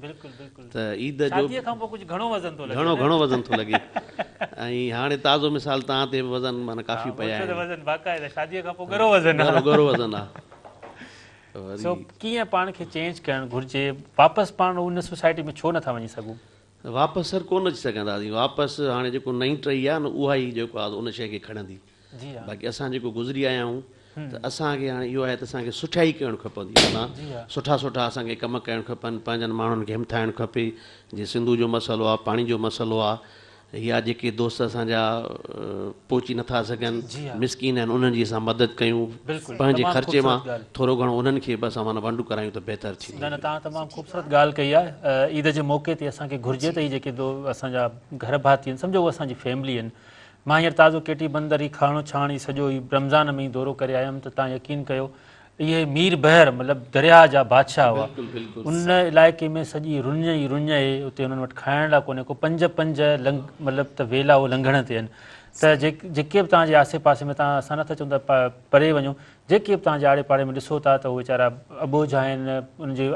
ته عيد جو شاديء کان پوء ڪجهه گهڻو وزن ٿو لڳي گهڻو گهڻو وزن ٿو لڳي ۽ هاڻي تازو مثال توهان تي به وزن معنيٰ ڪافي پيا آهن وزن باقاعده شاديء کان پوء ڳرو وزن آهي ڳرو وزن آهي سو ڪيئن پاڻ کي چينج ڪرڻ گهرجي واپس پاڻ ان سوسائٽي ۾ ڇو نٿا وڃي سگهون؟ واپس سر ڪونه اچي سگهنداسين واپس هاڻي جيڪو نئين ٽهي آهي نه اها ئي جيڪو آهي ان شيء کي کڻندي باقي اسان جيڪو گذري آيا آهيون ته اسان کي هاڻي اهو آهي ته اسان کي سٺيائي ڪرڻ کپندي معنيٰ سٺا سٺا اسان کي ڪم ڪرڻ کپن پنهنجن ماڻهن کي همٿائڻ کپي جيئن سنڌو جو مسئلو آهي پاڻي جو مسئلو آهي يا جيڪي دوست اسان جا پهچي نٿا سگهن مسڪين آهن انهن جي اسان مدد ڪيون پنهنجي خرچي مان ٿورو گهڻو انهن کي به اسان معنيٰ ونڊ ڪرايون ته بهتر ٿيندو. نه نه توهان تمام خوبصورت ڳالهه ڪئي آهي عيد جي موقعي تي اسان کي گهرجي ته هي جيڪي اسان جا گهر ڀاتي آهن سمجهو اهي اسان جي فيملي آهن مان هينئر تازو ڪيٽي بندر هي کاڻو ڇاڻ هي سڄو هي رمضان ۾ ئي دورو ڪري آيم ته توهان يقين ڪيو اهي مير بحر مطلب درياهه جا بادشاهه هئا. ان علائقي ۾ سڄي رڃ ئي رڃ اهي اتي انهن وٽ کائڻ لاء ڪونهي ڪو پنج پنج لنگ مطلب ته ويلا اهي لنگهڻ تي آهن ته جيڪي به توهان جي آسي پاسي ۾ توهان اسان نٿا چئون ته پري وڃو جيڪي به توهان جي آڙي پاڙي ۾ ڏسو ٿا ته اهي ويچارا اٻوجهه آهن انهن جي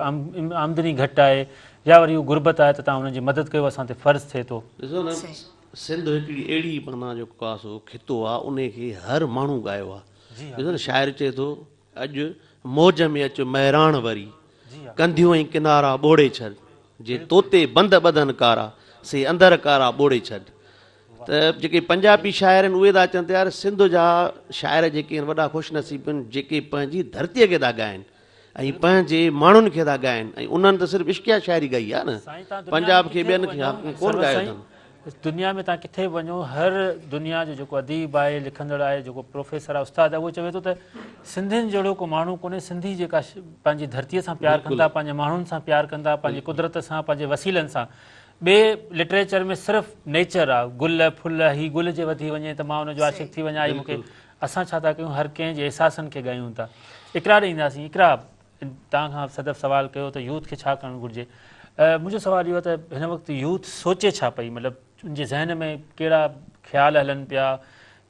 آمدني گهٽ آهي يا وري اهو غربت آهي ته توهان انهن جي مدد ڪيو اسان تي فرض ٿئي ٿو. ڏسو نه سنڌ هڪڙي اهڙي معنيٰ جيڪو آ سو خطو آ انهي کي هر ماڻهو ڳايو آ ڏسو نه شاعر چئي ٿو اڄ موج ۾ اچ مهراڻ وري ڪنڌيون ۽ ڪنارا ٻوڙي ڇڏ جي توتي بند ٻڌن ڪارا سي اندر ڪارا ٻوڙي ڇڏ ته جيڪي پنجابي شاعر آهن اهي ٿا چون ته يار سنڌ جا شاعر جيڪي آهن وڏا خوش نصيب آهن جيڪي پنهنجي ڌرتيء کي ٿا ڳائن ۽ پنهنجي ماڻهن کي ٿا ڳائن ۽ انهن ته صرف عشقيه شاعري ڳائي آهي نه پنجاب کي ٻين کي ڪونه ڳايو اٿن. دنيا ۾ توهان ڪٿي به وڃو هر دنيا جو جيڪو اديب آهي لکندڙ آهي جيڪو پروفيسر آهي استاد آهي اهو چوي ٿو ته سنڌين جهڙو ڪو ماڻهو ڪونهي سنڌي جيڪا پنهنجي ڌرتي سان پيار ڪن ٿا پنهنجي ماڻهن سان پيار ڪن ٿا پنهنجي قدرت سان پنهنجي وسيلن سان ٻي لٽريچر ۾ صرف نيچر آهي گل ڦل هي گل جي وڌي وڃي ته مان ان جو عاشق ٿي وڃان هي مون کي اسان ڇا ٿا ڪيون هر ڪنهن جي احساسن کي ڳايون ٿا اقرا ڏي اينداسين اقرا توهان کان صدف سوال ڪيو ته يوٿ کي ڇا ڪرڻ گهرجي منهنجو سوال اهو آهي ته هن وقت يوٿ سوچي ڇا پئي مطلب ان جي ذهن ۾ ڪهڙا خيال هلن پيا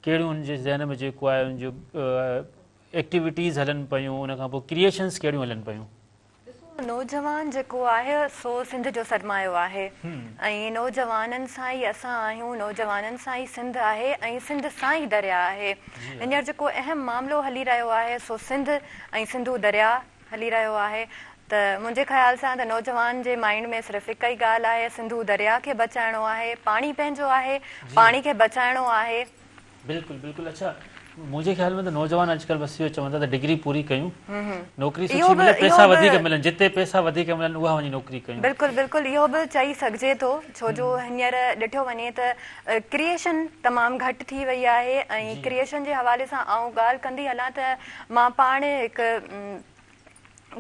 ڪهڙيون ان جي ذهن ۾ جيڪو آهي ان جو ايڪٽيوٽيز هلن پيون ان کان پوء ڪريئيشنس ڪهڙيون هلن پيون. ڏسو نوجوان جيڪو آهي سو سنڌ جو سرمايو آهي ۽ نوجوانن سان ئي اسان آهيون نوجوانن سان ئي سنڌ آهي ۽ سنڌ سان ئي درياء آهي هينئر جيڪو اهم معاملو هلي رهيو آهي سو سنڌ ۽ سنڌو درياء هلي رهيو آهي ته منهنجي خيال سان ته نوجوان جي مائينڊ ۾ صرف هڪ ئي ڳالهه آهي سنڌو درياء کي بچائڻو آهي پاڻي پنهنجو آهي پاڻي کي بچائڻو آهي. بلڪل بلڪل اڇا منهنجي خيال ۾ ته نوجوان اڄڪلهه بس اهو چون ٿا ته ڊگري پوري ڪيون نوڪري سٺي ملي پئسا وڌيڪ ملن جتي پئسا وڌيڪ ملن اها وڃي نوڪري ڪيون. بلڪل بلڪل اهو به چئي سگهجي ٿو ڇو جو هينئر ڏٺو وڃي ته ڪريئيشن تمام گهٽ ٿي وئي آهي ۽ ڪريئيشن جي حوالي سان آئون ڳالهه ڪندي هلان ته مان پاڻ هڪ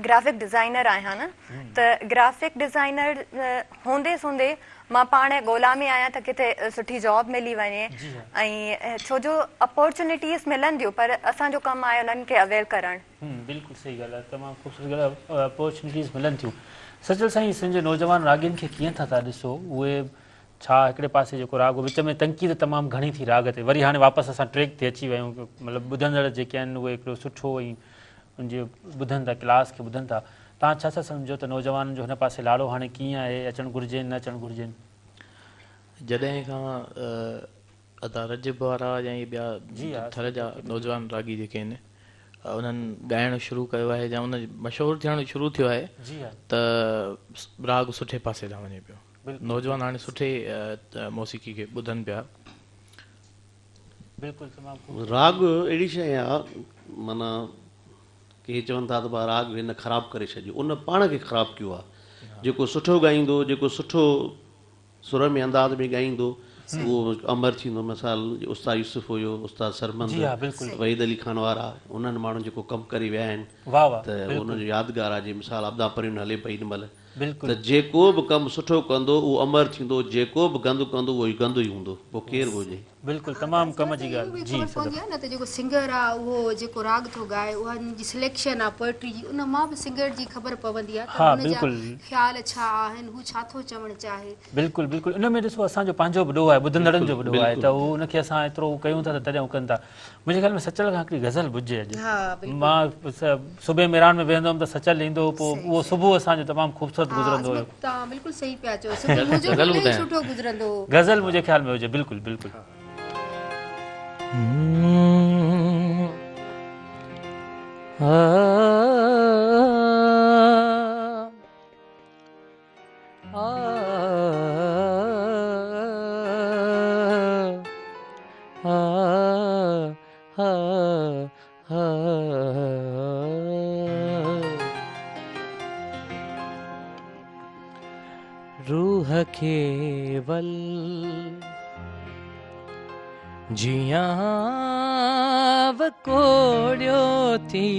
گرافڪ ڊزائنر آهيان نه ته گرافڪ ڊزائنر هوندي سوندي مان پاڻ ڳولا ۾ آهيان ته ڪٿي سٺي جاب ملي وڃي ۽ ڇو جو اپورچونيٽيز ملن ٿيون پر اسان جو ڪم آهي انهن کي اويل ڪرڻ. بلڪل صحيح ڳالهه آهي تمام خوبصورت ڳالهه آهي اپورچونيٽيز ملن ٿيون سچل سائين سنڌ جي نوجوان راڳين کي ڪيئن ٿا ٿا ڏسو اهي ڇا هڪڙي پاسي جيڪو راڳ وچ ۾ تنقيد تمام گهڻي ٿي راڳ تي وري هاڻي واپس اسان ٽريڪ تي اچي ويا آهيون مطلب ٻڌندڙ جيڪي آهن اهي هڪڙو سٺو ۽ ان جي ٻڌن ٿا ڪلاس کي ٻڌن ٿا توهان ڇا ٿا سمجهو ته نوجوانن جو هن پاسي لاڙو هاڻي ڪيئن آهي اچڻ گهرجين نه اچڻ گهرجين. جڏهن کان ادا رجب وارا يا اهي ٻيا ٿر جا نوجوان راڳي جيڪي آهن انهن ڳائڻ شروع ڪيو آهي يا ان مشهور ٿيڻ شروع ٿيو آهي ته راڳ سٺي پاسي ڏانهن وڃي پيو نوجوان هاڻي سٺي موسيقي کي ٻڌن پيا. بلڪل تمام خوبصورت. راڳ اهڙي شيء آ معنيٰ ڪي چون ٿا ته ڀا راڳ هن خراب ڪري ڇڏيو ان پاڻ کي خراب ڪيو آ جيڪو سٺو ڳائيندو جيڪو سٺو سر ۾ انداز ۾ ڳائيندو اهو امر ٿيندو مثال استاد يوسف هيو استاد سرمند وحيد علي خان وارا انهن ماڻهن جيڪو ڪم ڪري ويا آهن ته انهن جو يادگار آ جي مثال عابده پروين هلي پئي هن مهل ته جيڪو به ڪم سٺو ڪندو اهو امر ٿيندو جيڪو به گند ڪندو اهو گند ئي هوندو پوء ڪير به هجي. بلڪل تمام ڪم جي ڳالهه جي خبر پوندي آهي نه ته جيڪو سنگر آهي اهو جيڪو راڳ ٿو ڳائي اها ان جي سليڪشن آهي پوئٽري جي ان مان به سنگر جي خبر پوندي آهي ته هن جا خيال ڇا آهن هو ڇا ٿو چوڻ چاهي. بلڪل بلڪل ان ۾ ڏسو اسان جو پنهنجو به ڏوهه آهي ٻڌندڙن جو به ڏوهه آهي ته هو ان کي اسان ايترو ڪيون ٿا ته تڏهن هو ڪن ٿا. منهنجي خيال ۾ سچل کان هڪڙي غزل ٻڌجي اڄ. مان صبح ميران ۾ ويهندو هوم ته سچل ايندو هو پوء اهو صبح اسان جو تمام خوبصورت گذرندو هيو. توهان بلڪل صحيح پيا چئو صبح منهنجو به الاهي سٺو گذرندو هو. غزل منهنجي خيال ۾ هجي بلڪل بلڪل. روح کي ول جيان وڪوڙيو ٿي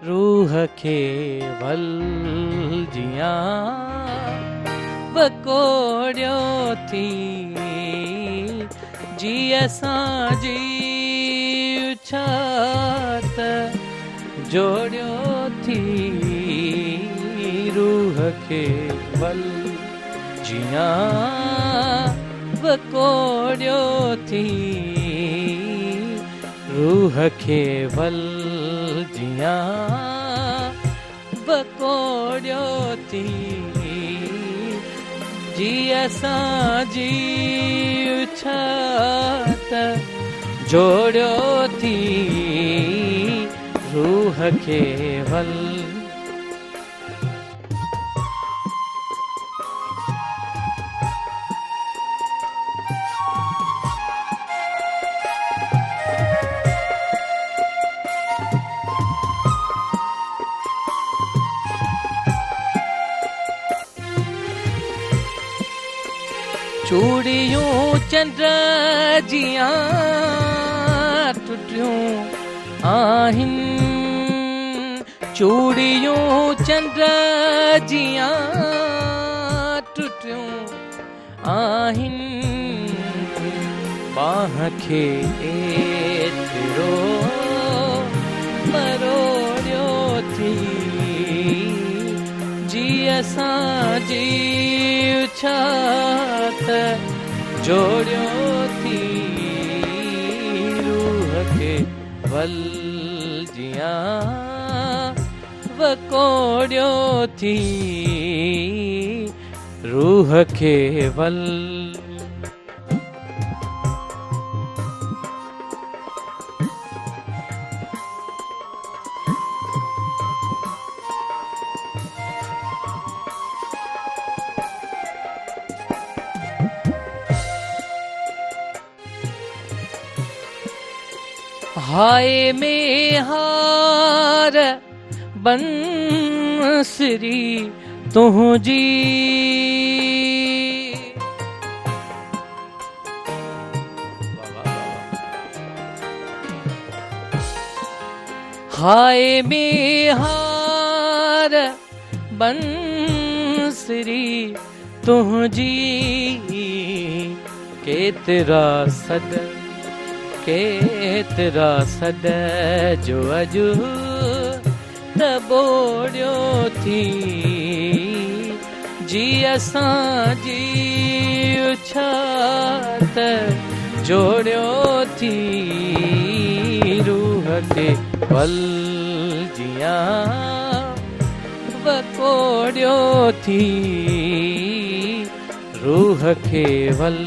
روح کي ول جيان وڪوڙيو ٿي جي اسان جي اڇات جوڙيو ٿي روح کي ول جيان وڪوڙيو ٿي روح کي ول جيان وڪوڙيو ٿي جي اسان جي اڇات جوڙيو ٿي روح کي ول. چوڙيون چنڊ جيان ٽٽيون آهن. چوڙيون چنڊ جيان ٽٽيون آهن. ٻانهن کي ايترو مروڙيو ٿي جي اسان جي اڇات جوڙيو ٿي روح کي ول جيان وڪوڙيو ٿي روح کي ول. هاء ميهار بنسري تنهنجي. هاء ميهار بنسري تنهنجي ڪيترا سڏ ڪيترا سڏ جو اڄ ته ٻوڙيو ٿي جي اسان جي اڇات جوڙيو ٿي روح کي ول جيان وڪوڙيو ٿي روح کي ول.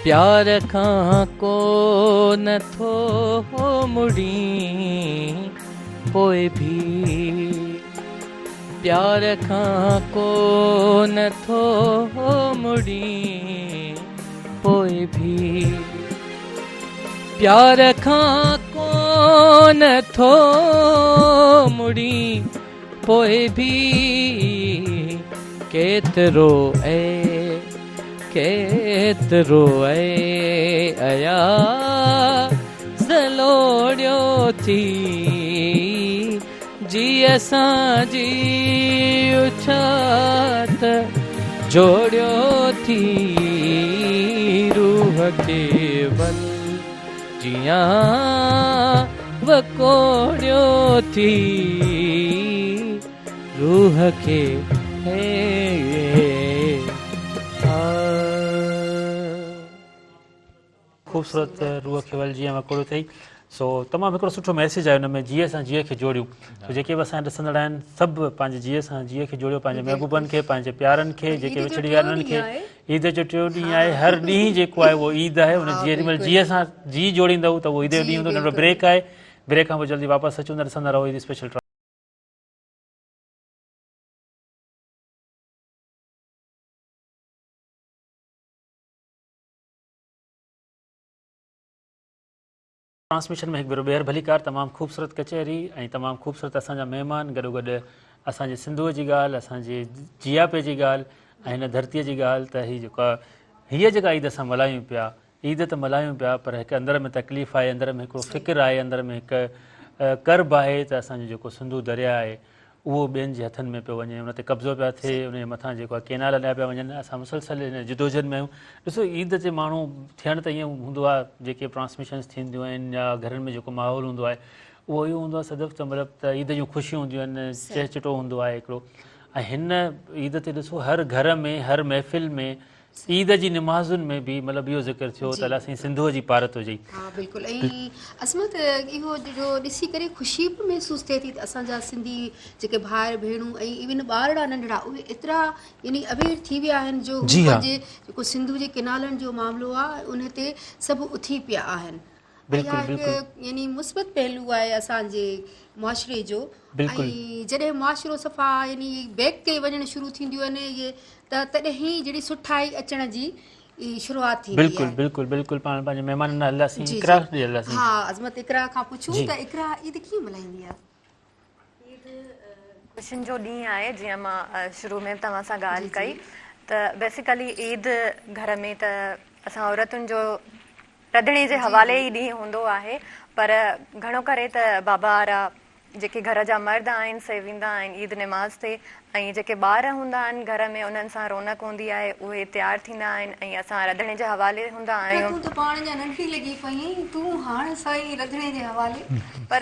پيار کان ڪو نه ٿو مڙين پوء ڀي پيار کان ڪو نه ٿو مڙين پوء ڀي پيار کان ڪو نه ٿو مڙين پوء ڀي ڪيترو اي ڪيترو اي اياز لوڙيو ٿي جي اسان جي اڇات جوڙيو ٿي روح کي ول جيان وڪوڙيو ٿي روح کي خوبصورت روح کي ول جيئن وڪوڙيو اٿئي سو تمام هڪڙو سٺو ميسيج آهي ان ۾ جيء سان جيء کي جوڙيون سو جيڪي به اسان ڏسندڙ آهن سڀ پنهنجي جيء سان جيء کي جوڙيو پنهنجي محبوبن کي پنهنجي پيارن کي جيڪي وڇڙي ويا انهن کي عيد جو ٽيون ڏينهن آهي هر ڏينهن جيڪو آهي اهو عيد آهي ان جيڏي مهل جيء سان جيء جوڙيندؤ ته اهو عيد جو ڏينهن هوندو ننڍڙو بريڪ آهي بريڪ کان پوء جلدي واپس اچون ٿا ڏسندا رهو عيد اسپيشل. ٽرانسميشن ۾ هڪ ڀيرو ٻيهر ڀليڪار تمام خوبصورت ڪچهري ۽ تمام خوبصورت اسان جا مهمان گڏوگڏ اسان جي سنڌوء جي ڳالهه اسان جي جياپي جي ڳالهه ۽ هن ڌرتيء جي ڳالهه ته هي جيڪا هيء جيڪا عيد اسان ملهايون پيا عيد ته ملهايون پيا پر هڪ اندر ۾ تڪليف آهي اندر ۾ هڪڙو فڪر آهي اندر ۾ هڪ ڪرب آهي ته اسان جو جيڪو سنڌو درياء آهي اهو ٻين جي هٿن ۾ پيو وڃي ان تي قبضو پيا ٿئي ان جي مٿان جيڪو آهي ڪينال اڏيا پيا وڃن اسان مسلسل ان جدوجهد ۾ آهيون ڏسو عيد تي ماڻهو ٿيڻ ته ائين هوندو آهي جيڪي ٽرانسميشنس ٿينديون آهن يا گهرن ۾ جيڪو ماحول هوندو آهي اهو اهو هوندو آهي صدف ته مطلب ته عيد جون خوشيون هونديون آهن چهه چٽو هوندو آهي هڪڙو ۽ هن عيد تي ڏسو هر گهر ۾ هر محفل ۾ عيد جي نمازن ۾ به مطلب اهو ذڪر ٿيو ته الله سائين سنڌوء جي پارت هجئي. ها بلڪل ۽ عصمت اهو جو ڏسي ڪري خوشي به محسوس ٿئي ٿي ته اسان جا سنڌي جيڪي ڀائر ڀيڻون ۽ ايون ٻارڙا ننڍڙا اهي ايترا يعني اويئر ٿي ويا آهن جو هو پنهنجي جيڪو سنڌو جي ڪينالن جو معاملو آهي ان تي سڀ اٿي پيا آهن بلڪل بلڪل يعني مثبت پهلو آهي اسان جي معاشري جو بلڪل ۽ جڏهن معاشرو صفا يعني بيڪ تي وڃڻ شروع ٿينديون آهن اهي ته تڏهن ئي جهڙي سٺائي اچڻ جي شروعات ٿيندي بلڪل آهي بلڪل بلڪل پاڻ پنهنجي مهمانن ڏانهن هلنداسين جي اقرا جي ڏي هلنداسين ها عظمت اقرا کان پڇون جي ته اقرا عيد ڪيئن ملهائيندي آهي؟ عيد خوشين جو ڏينهن آهي جيئن مان شروع ۾ به توهان سان جي ڳالهه جي ڪئي ته بيسيڪلي عيد گهر ۾ ته اسان عورتن جو رڌڻي جي جي حوالي جي ئي ڏينهن هوندو آهي پر گهڻو ڪري ته بابا وارا جيڪي گهر جا مرد آهن سي ويندا آهن عيد نماز تي ۽ جيڪي ٻار هوندا آهن گهر ۾ انهن سان رونق هوندي آهي اهي تيار ٿيندا آهن ۽ اسان رڌڻي جي حوالي هوندا آهيون. تون ته پاڻ اڃا ننڍڙي لڳي پئين تون هاڻ سائين رڌڻي جي حوالي. پر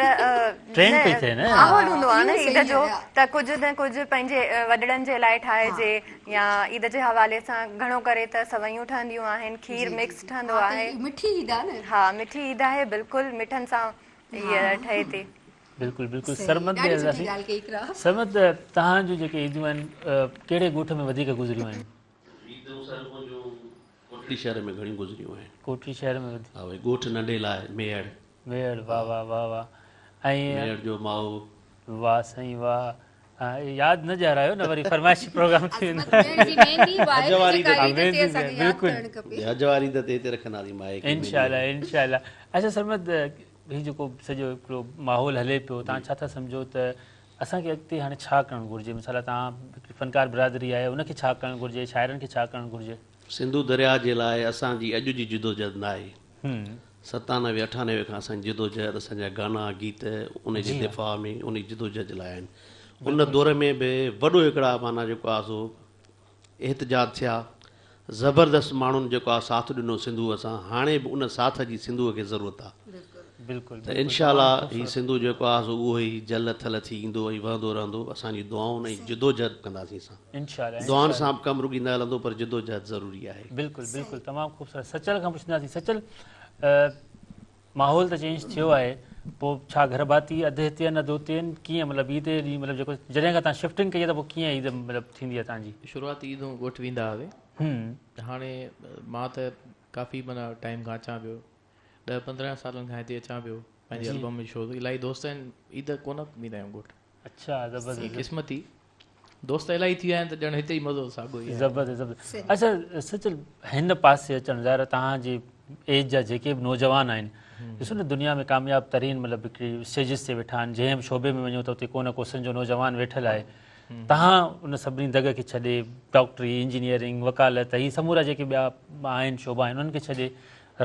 ٽرين پئي ٿئي نه. ماحول هوندو آهي اهو نه عيد صحيح جو آهي. ته ڪجهه نه ڪجهه پنهنجي وڏڙن جي لاء ٺاهجي يا عيد جي حوالي سان گهڻو ڪري ته سويون ٺهنديون آهن کير مڪس ٺهندو ها ته آهي. مٺي عيد آهي نه. ها مٺي عيد آهي بلڪل مٺن سان هيء ٺهي ٿي. بلڪل بلڪل صحيح سرمد ڏي ڏاڍي سٺي هلنداسين ڳالهه ڪئي اقرا. سرمد توهان جون جيڪي عيدون آهن ڪهڙي ڳوٺ ۾ وڌيڪ گذريون آهن؟ عيدون سر منهنجون ڪوٽڙي شهر ۾ گهڻيون گذريون آهن. ڪوٽڙي شهر ۾ وڌيڪ. ها ڀائي ڳوٺ ننڍي لاء ميهڙ. ميهڙ واه واه واه واه ۽. ميهڙ جو مائو. واه سائين واه ياد نه ڏيارايو نه وري فرمائشي پروگرام ٿي ويندو. حج واري عيد تي حج واري عيد تي هتي رکنداسين مائي کي. انشاء الله انشاء الله اڇا سرمد هي جيڪو سڄو هڪڙو ماحول هلي پيو توهان ڇا ٿا سمجهو ته اسان کي اڳتي هاڻي ڇا ڪرڻ گهرجي مثال توهان هڪڙي فنڪار برادري آهي ان کي ڇا ڪرڻ گهرجي شاعرن کي ڇا ڪرڻ گهرجي. سنڌو درياء جي لاء اسان جي اڄ جي جدوجهد ناهي. 97 98 کان اسان جي جدوجهد اسان جا گانا گيت ان جي دفاع ۾ ان جي جدوجهد جي لاء آهن ان دور ۾ به وڏو هڪڙا معنيٰ جيڪو آهي سو احتجاج ٿيا زبردست ماڻهن جيڪو آهي ساٿ ڏنو سنڌوء سان هاڻي به ان ساٿ جي سنڌوء کي ضرورت آهي ته انشاء الله هي سنڌو جيڪو آهي سو اهو ئي جل ٿل ٿي ايندو ۽ وهندو رهندو اسان جي دعائن ۽ جدوجهد ڪنداسين اسان. دعائن سان به ڪم رڳي نه هلندو پر جدوجهد ضروري آهي. بلڪل بلڪل تمام خوبصورت سچل کان پڇنداسين سچل ماحول ته چينج ٿيو آهي پوء ڇا گهر ڀاتي اڌ هتي آهن اڌ اتي آهن ڪيئن مطلب عيد جي ڏينهن مطلب جيڪو جڏهن کان توهان شفٽنگ ڪئي آهي ته پوء ڪيئن عيد مطلب ٿيندي آهي توهان جي. شروعاتي عيدون ڳوٺ ويندا هئاسين هاڻي مان ته ڪافي معنيٰ ٽائيم کان اچان پيو 10 15 سالن کان هتي اچان پيو پنهنجي البم جو شو الاهي دوست آهن عيد ڪونه ويندا آهيون ڳوٺ. اڇا زبردست. قسمتي دوست الاهي ٿي ويا آهن ته ڄڻ هتي ئي مزو ساڳيو ئي آهي. زبردست زبردست اڇا سچل هن پاسي اچڻ ظاهر آهي توهان جي ايج جا جيڪي به نوجوان آهن ڏسو نه دنيا ۾ ڪامياب ترين مطلب هڪڙي اسٽيجز تي ويٺا آهن جنهن به شعبي ۾ وڃو ته اتي ڪو نه ڪو سنڌ جو نوجوان ويٺل آهي توهان ان سڀني دڳ کي ڇڏي ڊاڪٽري انجنيئرنگ وڪالت هي سمورا جيڪي ٻيا آهن شعبا آهن انهن کي ڇڏي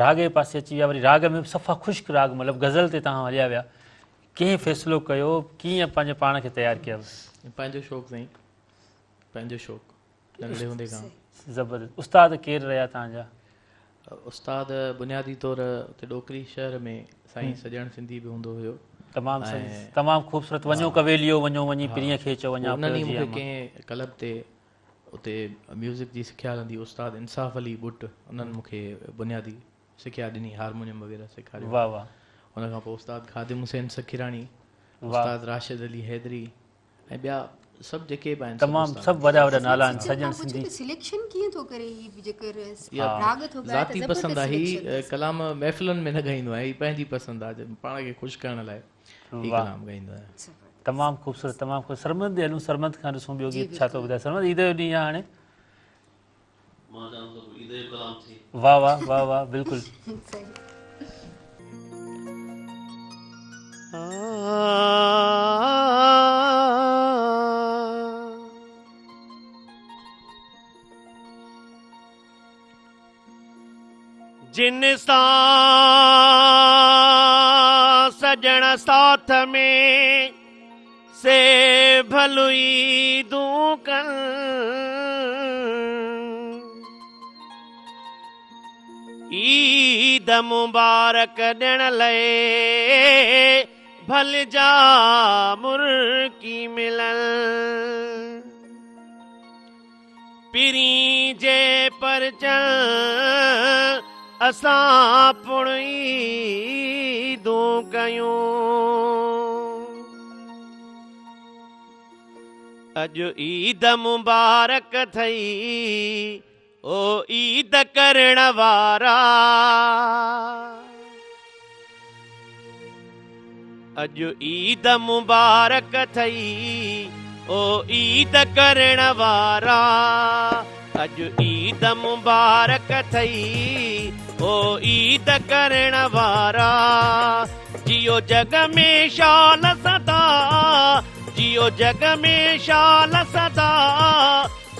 راڳ جي پاسي اچي ويا وري راڳ ۾ به صفا خشڪ راڳ مطلب غزل تي توهان هليا ويا ڪنهن فيصلو ڪيو، ڪيئن پنهنجي پاڻ کي تيار ڪيو؟ پنهنجو شوق سائين، پنهنجو شوق ننڍڙي هوندي کان. زبردست، استاد ڪير رهيا توهان جا؟ استاد بنيادي طور اتي ڏوڪري شهر ۾ سائين سڄڻ سنڌي به هوندو هيو. تمام تمام خوبصورت وڃو ڪويليو وڃو وڃي پرينء کي چئو وڃان پيو جي انهن ئي مون کي ڪنهن ڪلب تي اتي ميوزڪ جي سکيا هلندي استاد انصاف علي ٻٽ انهن مون کي بنيادي سکيا ڏني هارمونيم وغيره سيکاريو. واه واه. ان کان پوء استاد خادم حسين سکيراڻي، استاد راشد علي حيدري ۽ ٻيا سڀ جيڪي به آهن سڀ تمام استاد. سڀ وڏا وڏا نالا آهن سڄڻ سنڌي. سليڪشن ڪيئن ٿو ڪري هي به جيڪر راڳ ٿو ڳائي ته ذاتي پسند زبردست آهي سليڪشن هي اٿس. ڪلام محفلن ۾ نه ڳائيندو آهيان هي پنهنجي پسند آهي پاڻ کي خوش ڪرڻ لاء هي ڪلام ڳائيندو آهيان. تمام خوبصورت تمام خوبصورت سرمد ڏي هلون سرمد کان ڏسون ٻيو گيت ڇا ٿو ٻڌائي سرمد عيد جو ڏينهن آهي هاڻي. مان چوان ٿو عيد جو ڪلام ٿئي. واه واه واه واه بلڪل. جن سان سڄڻ ساٿ ۾ سي ڀل عيدون ڪن. عيد مبارڪ ڏيڻ لئي ڀل جا مرڪي ملن. پرين جي پرچن اسان پڻ عيدون ڪيون. اڄ عيد مبارڪ ٿئي او عيد ڪرڻ وارا. اڄ عيد مبارڪ ٿئي او عيد ڪرڻ وارا. اڄ عيد مبارڪ ٿئي او عيد ڪرڻ وارا. جيو جڳ ۾ شال سدا، جيو جڳ ۾ شال سدا،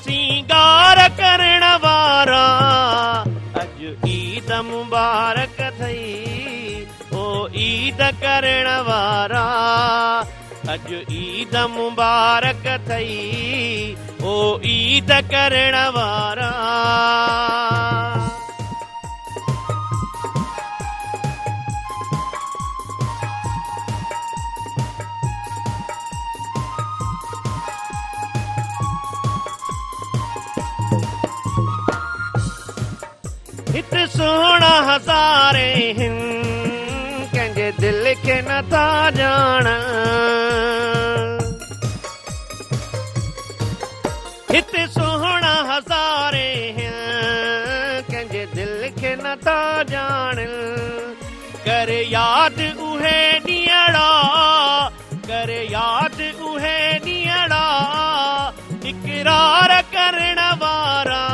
سينگار ڪرڻ وارا. اڄ عيد مبارڪ ٿئي او عيد ڪرڻ وارا. اڄ عيد مبارڪ ٿئي او عيد ڪرڻ وارا. هت سهڻا هزارين هن، ڪنهن جي دل کي نٿا ڄاڻ. هت سهڻا هزارين هن، ڪنهن جي دل کي نٿا ڄاڻ. ڪر ياد اهي ڏينهڙا، ڪر ياد اهي ڏينهڙا، اقرار ڪرڻ وارا.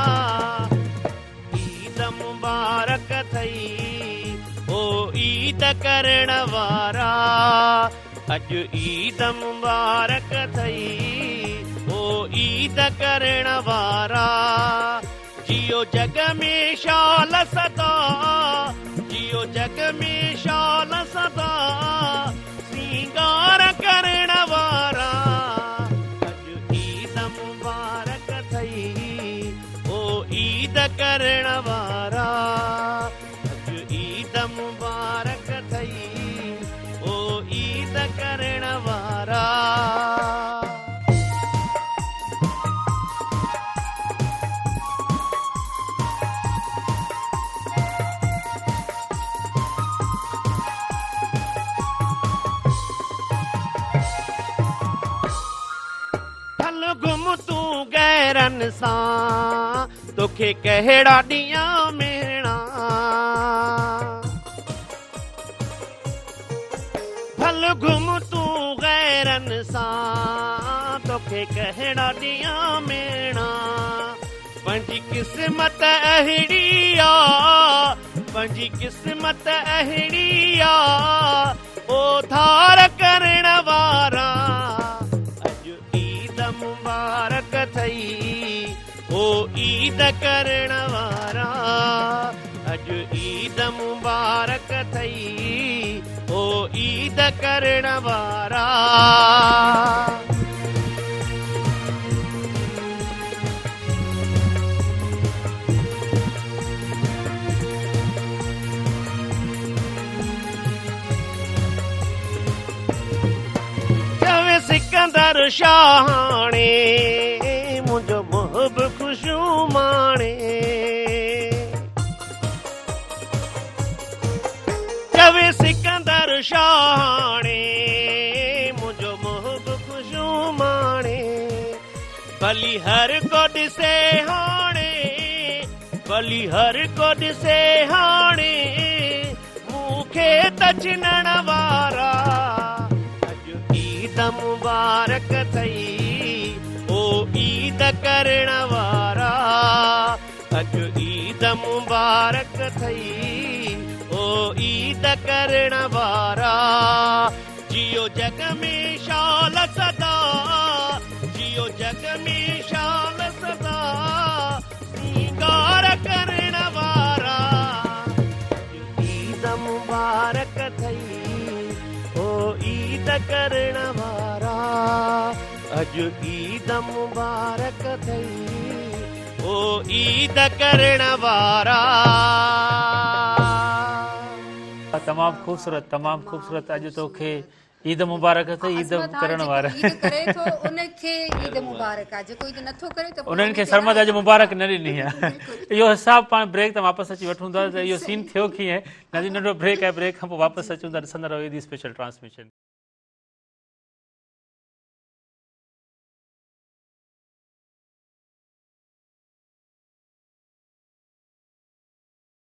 عيد مبارڪ ٿئي او عيد ڪرڻ وارا. اڄ عيد مبارڪ ٿئي او عيد ڪرڻ وارا. جيو جڳ ۾ شال سدا، جيو جڳ ۾ شال سدا، سينگار ڪرڻ وارا. اڄ عيد مبارڪ ٿئي او عيد ڪرڻ وارا. اڄ عيد مبارڪ ٿئي او عيد ڪرڻ وارا. ڀل گم تون غيرن سان، توکي ڪهڙا ڏيان ميڻا. ڀل گم تون غيرن سان، توکي ڪهڙا ڏيان ميڻا. پنهنجي قسمت اهڙي آ، پنهنجي قسمت اهڙي آ، اوڌار ڪرڻ وارا. اڄ عيد مبارڪ ٿئي او عيد ڪرڻ وارا. اڄ عيد مبارڪ ٿئي او عيد ڪرڻ وارا. چوي سڪندر شاهاڻي، منهنجو محب خوشيون ماڻي. چوي سڪندر شاهاڻي، منهنجو محب خوشيون ماڻي. ڀلي هر ڪو ڏسي هاڻي، ڀلي هر ڪو ڏسي هاڻي، مون کي ته ڇنڻ وارا. اڄ عيد مبارڪ ٿئي او عيد ڪرڻ وارا. اڄ عيد مبارڪ ٿئي او عيد ڪرڻ وارا. جيو جڳ ۾ شال سدا، جيو جڳ ۾ شال سدا، سينگار ڪرڻ وارا. مبارڪ اٿئي، او عيد ڪرڻ وارا، اڄ عيد مبارڪ اٿئي، او عيد ڪرڻ وارا. تمام خوبصورت تمام خوبصورت اڄ توکي عيد مبارڪ اٿئي عيد ڪرڻ وارا عيد ڪري ٿو ان کي عيد مبارڪ آ جيڪو عيد نٿو ڪري ته انهن کي سرمد اڄ مبارڪ نه ڏني آ اهو حساب پاڻ بريڪ تان واپس اچي وٺون ٿا ته اهو سين ٿيو ڪيئن ناظرين ننڍو بريڪ آهي بريڪ کان پوء واپس اچون ٿا ڏسندا رهو عيدي اسپيشل ٽرانسميشن.